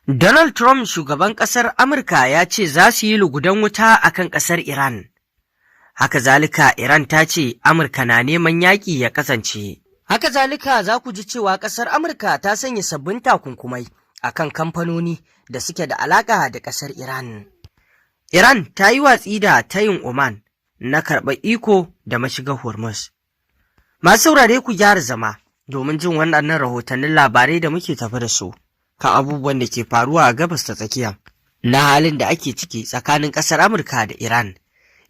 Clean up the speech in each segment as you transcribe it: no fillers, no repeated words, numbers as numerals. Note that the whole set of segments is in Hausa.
Donald Trump, shugaban ƙasar Amurka, ya ce za su yi lugudan wuta a kan ƙasar Iran. Haka zalika, Iran ta ce Amurka na neman yaƙi ya kasance. Haka zalika, za ku ji cewa ƙasar Amurka ta sanya sabbin takunkumai a kan kamfanoni da suke da alaƙa da ƙasar Iran. Iran ta yi watsi da tayin Oman na karɓar iko da mashigar Hormuz. Masu saurare, ku gyara zama domin jin waɗannan rahotannin labarai da muke tafi da su kan abubuwan da ke faruwa a Gabas ta Tsakiya na halin da ake ciki tsakanin ƙasar Amurka da Iran,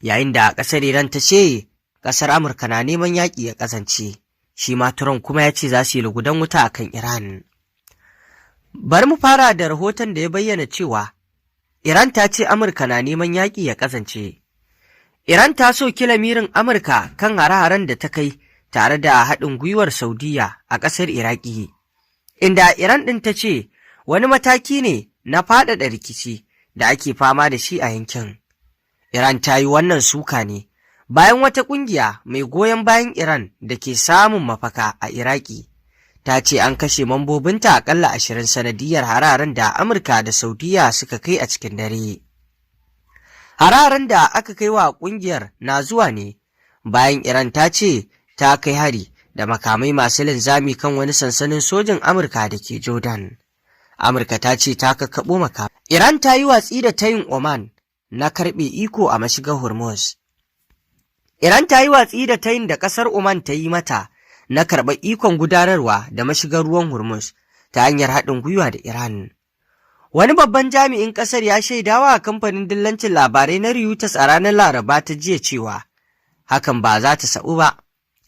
yayin da ƙasar Iran ta ce ƙasar Amurka na neman yaƙi ya kasance, shi ma Trump kuma ya ce za su yi lugudan wuta a kan Iran. Bari mu fara da rahoton da ya bayyana cewa Iran ta ce Amurka na neman yaƙi ya kasance. Iran ta soki lamirin Amurka kan hare-haren da ta kai tare da haɗin gwiwar Saudiya a ƙasar Iraki, inda Iran ɗin ta ce wani mataki ne na faɗaɗa rikici da ake fama da shi a yankin. Iran ta yi wannan suka ne bayan wata ƙungiya mai goyon bayan Iran da ke samun mafaka a Iraki ta ce an kashe mambobinta aƙalla 20 sanadiyar hare-haren da Amurka da Saudiya suka kai a cikin dare. Hare-haren da aka kai wa ƙungiyar na zuwa ne bayan Iran ta ce ta kai hari da makamai masu linzami kan wani sansanin sojin Amurka da ke Jordan. Amurka ta ce ta kakkaɓo maka. Iran ta yi watsi da tayin Oman na karɓe iko a mashigar Hormuz. Iran ta yi watsi da tayin da ƙasar Oman ta yi mata na karɓar ikon gudanarwa da mashigar ruwan Hormuz ta hanyar haɗin gwiwa da Iran. Wani babban jami'in ƙasar ya shaidawa kamfanin dillancin labarai na Reuters a ranar Laraba ta jiya cewa hakan ba za ta saɓu ba.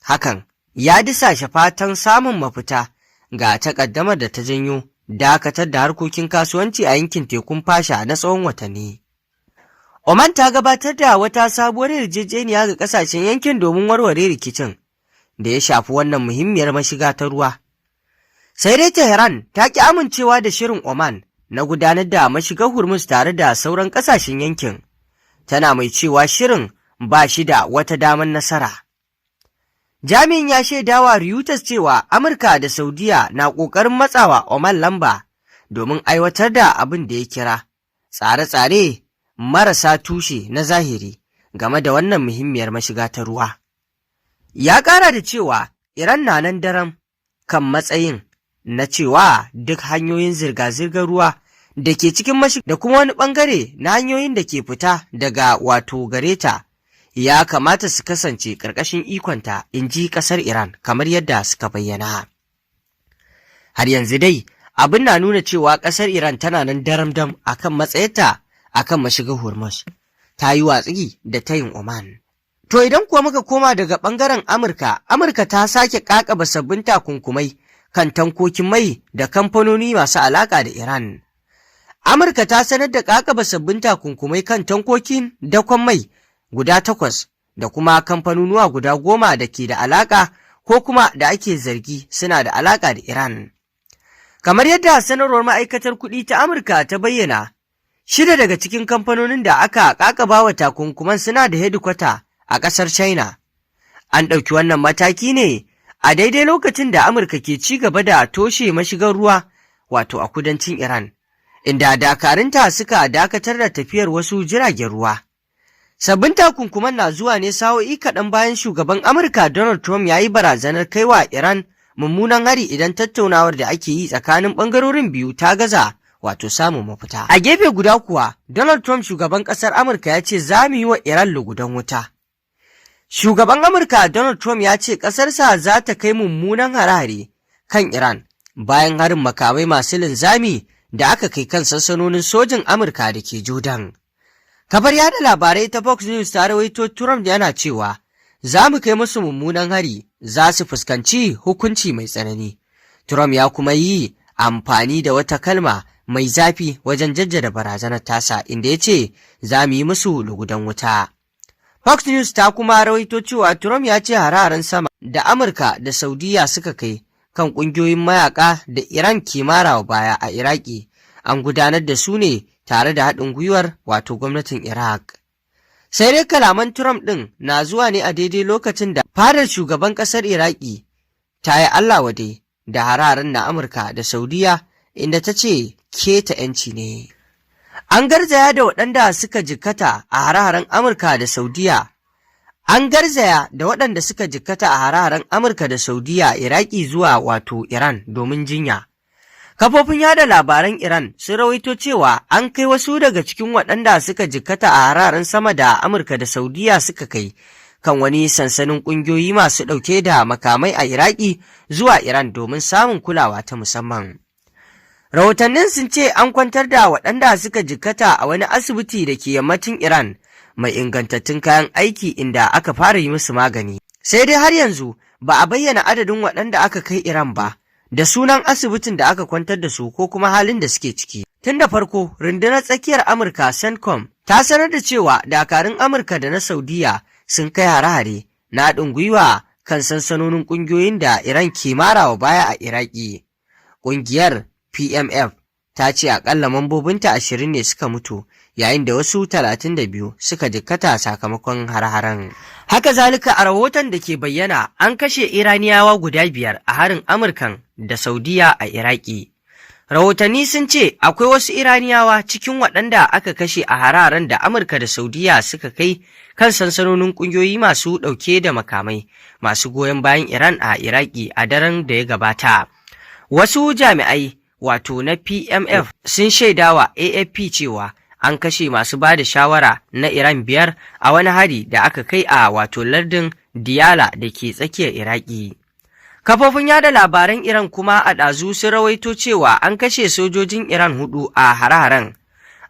Hakan ya disashe fatan samun mafita ga takaddamar da ta janyo dakatar da harkokin kasuwanci a yankin tekun Fasha na tsawon watanni. Oman ta gabatar da wata sabuwar yarjejeniya ga kasashen yankin domin warware rikicin da ya shafi wannan muhimmiyar mashiga ta ruwa. Sai dai Tehran ta ki amincewa da shirin Oman na gudanar da mashigar Hormuz tare da sauran kasashen yankin, tana mai cewa shirin ba shi da wata damar nasara. Jami'in ya shaidawa Reuters cewa Amurka da Saudiya na ƙoƙarin matsawa Oman lamba domin aiwatar da abin da ya kira tsare-tsare marasa tushe na zahiri game da wannan muhimmiyar mashiga ta ruwa. Ya ƙara da cewa Iran na nan daram kan matsayin na cewa duk hanyoyin zirga-zirgar ruwa da ke cikin mashi da kuma wani ɓangare na hanyoyin da ke fita daga wato gareta ya kamata su kasance ƙarƙashin ikonta, in ji ƙasar Iran, kamar yadda suka bayyana. Har yanzu dai abin na nuna cewa ƙasar Iran tana nan daram-dam akan matsayarta akan mashigar Hormuz, ta yi watsi da tayin Oman. To, idan kuwa muka koma daga ɓangaren Amurka, Amurka ta sake ƙaƙaba sabbin takunkumai kan tankokin mai da kamfanoni masu alaƙa da Iran. Amurka ta sanar da ƙaƙaba sabbin takunkumai kan tankokin dakon mai guda takwas da kuma kamfanonuwa guda 10 da ke da alaƙa ko kuma da ake zargi suna da alaƙa da Iran. Kamar yadda sanarwar ma'aikatar kuɗi ta Amurka ta bayyana, shida daga cikin kamfanonin da aka ƙaƙaba wa takunkuman suna da hedikwata a ƙasar China. An ɗauki wannan mataki ne a daidai lokacin da Amurka ke ci gaba da toshe mashigar ruwa, wato a kudancin Iran, inda dakarunta suka dakatar da tafiyar wasu jiragen ruwa. Sabbin takunkuman na zuwa ne sa'o'i kaɗan bayan shugaban Amurka Donald Trump ya yi barazanar kaiwa Iran mummunan hari idan tattaunawar da ake yi tsakanin ɓangarorin biyu ta gaza wato samun mafita. A gefe guda kuwa, Donald Trump, shugaban ƙasar Amurka, ya ce za mu yi wa Iran lugudan wuta. Shugaban Amurka Donald Trump ya ce ƙasarsa za ta kai mummunan hare-hare kan Iran bayan harin makamai masu linzami da aka kai kan sansanonin sojin Amurka da ke Jordan. Kafar yada labarai ta Fox News ta rawaito Trump yana cewa za mu kai musu mummunan hari, za su fuskanci hukunci mai tsanani. Trump ya kuma yi amfani da wata kalma mai zafi wajen jaddada barazanar tasa, inda ya ce za mu yi musu lugudan wuta. Fox News ta kuma rawaito cewa Trump ya ce hare-haren sama da Amurka da Saudiya suka kai kan ƙungiyoyin mayaka da Iran ke marawa baya a Iraki an gudanar da su ne tare da haɗin gwiwar wato gwamnatin Iraq. Sai dai kalaman Trump ɗin na zuwa ne a daidai lokacin da fadar shugaban ƙasar Iraki ta yi Allah wade da hare-haren na Amurka da Saudiya, inda ta ce keta 'yanci ne. An garzaya da waɗanda suka jikkata a hare-haren Amurka da Saudiya. An garzaya da waɗanda suka jikkata a hare-haren Amurka da Saudiya Iraki zuwa wato Iran domin jinya. Kafofin yada labaran Iran sun rawaito cewa an kai wasu daga cikin waɗanda suka jikkata a hare-haren sama da Amurka da Saudiya suka kai kan wani sansanin ƙungiyoyi masu ɗauke da makamai a Iraki zuwa Iran domin samun kulawa ta musamman. Rahotannin sun ce an kwantar da waɗanda suka jikkata a wani asibiti da ke yammacin Iran mai ingantattun kayan aiki, inda aka fara yi musu magani. Sai dai har yanzu ba a bayyana adadin waɗanda aka kai Iran ba, da sunan asibitin da aka kwantar da su ko kuma halin da suke ciki. Tun da farko, rundunar tsakiyar Amurka CENTCOM ta sanar da cewa dakarun Amurka da na Saudiya sun kai hare-hare na haɗin gwiwa kan sansanonin ƙungiyoyin da Iran ke marawa baya a Iraki. Ƙungiyar PMF ta ce akalla mambobinta 20 ne suka mutu, yayin da wasu 32 suka jikkata sakamakon har-haren. Haka zalika, a rahoton da ke bayyana, an kashe Iraniyawa guda biyar a harin Amurkan da Saudiya a Iraki. Rahotanni sun ce akwai wasu Iraniyawa cikin waɗanda aka kashe a hararen da Amurka da Saudiya suka kai kan sansanonin ƙungiyoyi masu ɗauke da makamai masu goyon bayan Iran a Iraki a daren da ya gabata. Wasu jami'ai wato na PMF sun shaidawa AFP cewa an kashe masu ba da shawara na Iran biyar a wani hari da aka kai a wato lardin Diyala da ke tsakiyar Iraki. Kafofin yada labaran Iran kuma a ɗazu sun rawaito cewa an kashe sojojin Iran hudu a hare-haren.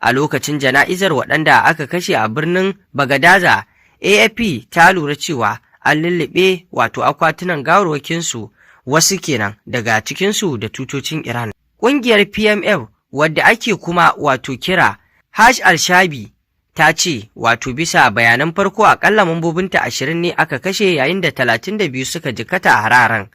A lokacin jana'izar waɗanda aka kashe a birnin Bagadaza, AFP ta lura cewa an lullube wato akwatunan gawarwakinsu, wasu kenan daga cikinsu, da tutocin Iran. Ƙungiyar PMF, wadda ake kuma wato kira Hashd al-Shaabi, ta ce wato bisa bayanan farko akalla mambobinta 20 ne aka kashe, yayin da 32 suka jikkata a hararen.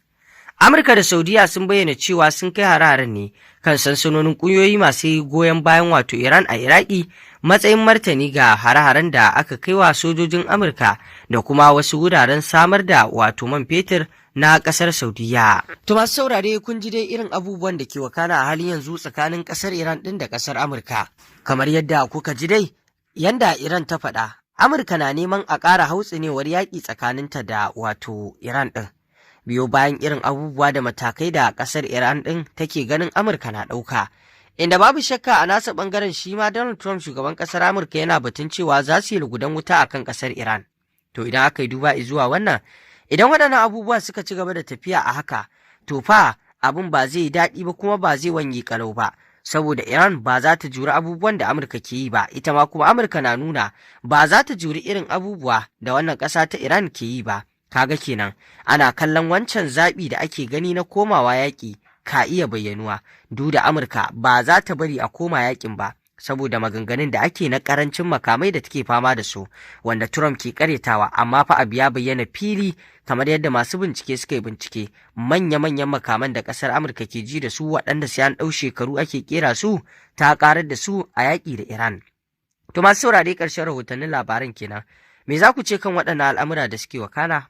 Amurka da Saudiya sun bayyana cewa sun kai hararen ne kan sansanonin ƙungiyoyi masu goyon bayan wato Iran a Iraki, matsayin martani ga hare-haren da aka kai wa sojojin Amurka da kuma wasu wuraren samar da wato man fetur na ƙasar Saudiya. To, masu saurare, kun ji dai irin abubuwan da ke wakana a halin yanzu tsakanin ƙasar Iran ɗin da ƙasar Amurka. Kamar yadda kuka ji dai, yanda Iran ta faɗa, Amurka na neman a ƙara hautsinewar yaƙi tsakaninta da wato Iran ɗin, biyo bayan irin abubuwa da matakai da ƙasar Iran ɗin take ganin Amurka na ɗauka. Inda babu shakka a nasa ɓangaren shi ma Donald Trump, shugaban ƙasar Amurka, yana batun cewa za su yi lugudan wuta akan ƙasar Iran. To, idan aka yi duba zuwa wannan, idan waɗannan abubuwa suka ci gaba da tafiya a haka, to fa abin ba zai yi daɗi ba kuma ba zai wanye kalau ba. Saboda Iran ba za ta juri abubuwan da Amurka ke yi ba, ita ma kuma Amurka na nuna ba za ta juri irin abubuwa da wannan ƙasa ta Iran ke yi ba. Kaga kenan ana kallon wancan zaɓi da ake gani na komawa yaƙi ka iya bayyanuwa, duk da Amurka ba za ta bari a koma yaƙin ba, saboda maganganun da ake na ƙarancin makamai da take fama da su, wanda Trump ke karyatawa. Amma fa abu ya bayyana fili, kamar yadda masu bincike suka yi bincike, manya-manyan makaman da ƙasar Amurka ke ji da su, waɗanda sai an ɗau shekaru ake kera su, ta ƙarar da su a yaƙi da Iran. To, masu saurare, ƙarshen rahotannin labaran kenan. Me za ku ce kan waɗannan al'amura da suke wakana?